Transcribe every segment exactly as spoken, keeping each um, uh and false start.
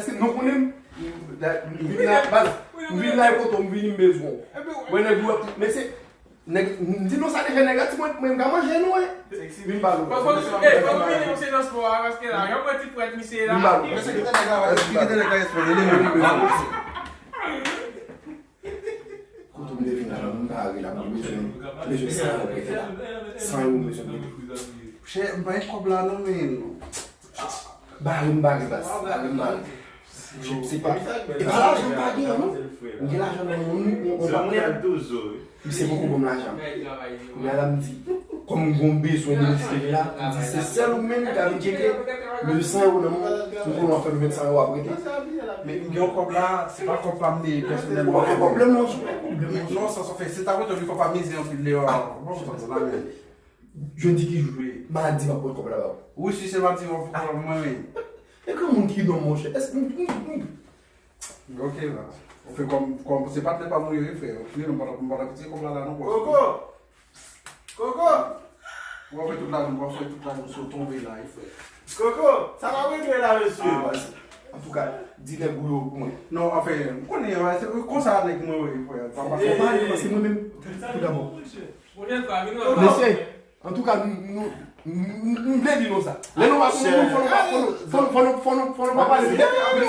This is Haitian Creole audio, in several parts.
Èske nou konnen m? M vin la, baz, m vin la e kote w, m vini m bezwen w. Mwen nèg ou ap, men se, nèg, m di nou sa deja, nèg la ti mwen, mwen m ka manje nou, wi. Vin ba nou. Fòk, fòk, ey, fòk nou vini yon seyans pou a, paske la, yon pwen ti pwèt misye la. Vin ba nou. Èske ki te nèg la, èske ki te nèg la espere li menm? Kote m te vin la, m pa rele la, m bezwen, m bezwen san ewo prete la. San ewo m bezwen prete. Chè, m pa gen kòb la non, men. Bare m bare, baz. Bare m bare. Se pa, e pa lajan m pa gen, non. M gen lajan nan yon, yon, yon patnè. Misye poko ban m lajan. Kounye a la m di, kòm m gon bezwen de misye la, m di, se sèl ou menm ki ka vin tcheke, m di san ewo nan men w, m konnen w ap fè m vennsan ewo ap rete. Men m gen yon kòb la, se pa kòb pa m li pèsonèlman. Ou pa gen pwoblèm non, ou pa gen pwoblèm non. Non, sa, sa fè, se ta rete li kòb pa m mizè anpil deyò. Bon, sa, sa la, men. Jodi ki jou? Wi. Madi m ap pot kòb la ba ou. Wi, si se madi w ap pot kòb mwen, wi. E granmoun ki non, monchè? Èske m, m, m, Ok, la. Ou fè kòm, kòm se patnè pa m ou ye, wi, frè. Ou fini, m pa ta, m pa ta piti kòb la, la, non, bòs. Koko! Koko! W ap fè tout lajan, w ap fè tout lajan sou tonbe la, wi, frè. Koko! Sa pa regle la, mesye. Ah, baz. Antouka, di nèg ou yo pou mwen. Non, anfen, m konnen, wè, se konsa nèg mwen, wi, frè. Pa, pa, fò pa ale, paske mwen menm, tou dabò. Mesye, antouka, nou, nou, nou, nou, nou vle di nou sa. Lè nou pa konn moun, fò nou pa, fò nou, fò nou, fò nou, fò nou pa pale de nèg yo.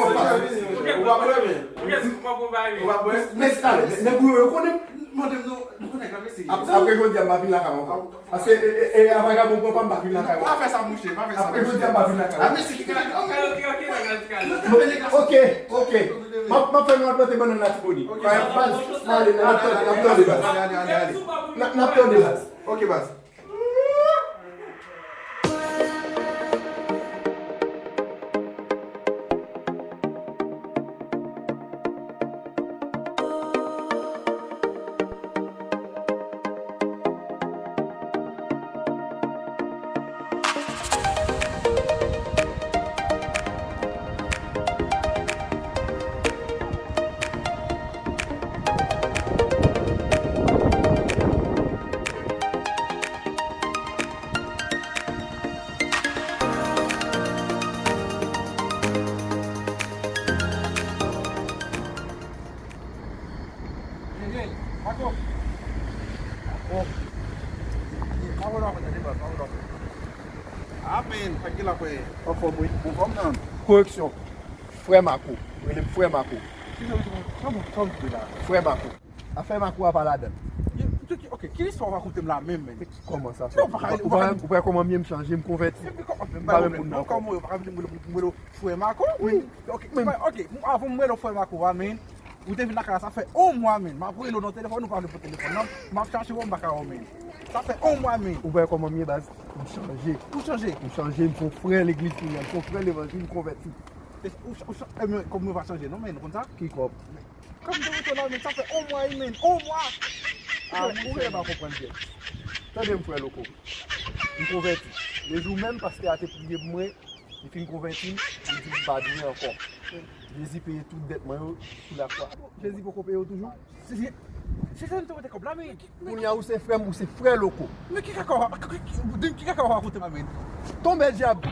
Ou pa bwè, men. Ou pa bwè. Men sa, nèg ou yo, yo konnen. Mande m non, nou konnen kan mesye. Ap-, apre jodi a, m pa vin lakay ou ankò. Paske, e, e, e, a vagabon pran pa, m pa vin lakay ou. Pa fè sa, mouche, pa fè sa. Apre jodi a, m pa vin lakay ou. A mesye ki lakay. Ok, ok. M ap, m ap fè nou al plante bannann Latibonit. Baz, m ale, n ap tande, n ap tande, baz. N ap, n ap tande, baz. Ok, baz. Mako. Bon. Mako la fè tande baz, Mako la fè. Amen. Sa ki la fè? Anfòm, wi. Anfòm nan. Koreksyon. Frè Mako. Rele m Frè Mako. Kisa w di? Kòman, kòman w di la? Frè Mako. Afè Mako a pa ladan. Ok, ki listwa w rakonte m la menm, men? Kòman sa? Ou pa ka, ou pa ka, ou pa ka kòman m ye, m chanje, m konvèti. M pa menm moun nan ankò. Kòman ou pa ka vin m rele w Frè Mako? Wi. Ok, ok, avan m rele w Frè Mako a, men, ou te vin lakay la, sa fè yon mwa, men. M ap rele w nan telefòn, ou pa vle pran telefòn nan. M ap chache w, m pa ka wè w, men. Sa fè yon mwa, men. Ou pa wè kòman m ye, baz? M chanje. Ou chanje? M chanje, m se yon frè legliz kounye a, m se yon frè levanjil, m konvèti. E, ou ch-, ou ch-, e, men, kòb mwen pa chanje, non, men, nou konn sa? Ki kòb? Kòb m te mete w la, men, sa fè yon mwa, wi, men. Yon mwa! Ah, ou genlè pa konprann byen. Tande m, frè Loko. M konvèti. Le jou menm, pastè a te priye pou mwen, li fin konvèti m, li di m pa dwe ankò. Jezi peye tout dèt mwen yo sou lakwa. Jezi poko peye yo toujou? Se, se, se sa m te mete kòb la, men. Kounye a, ou se frè m, ou se frè Loko. Men ki kaka w ap, ki, ki, ki, ki kaka w ap rakonte m la, men? Tonbe dyab!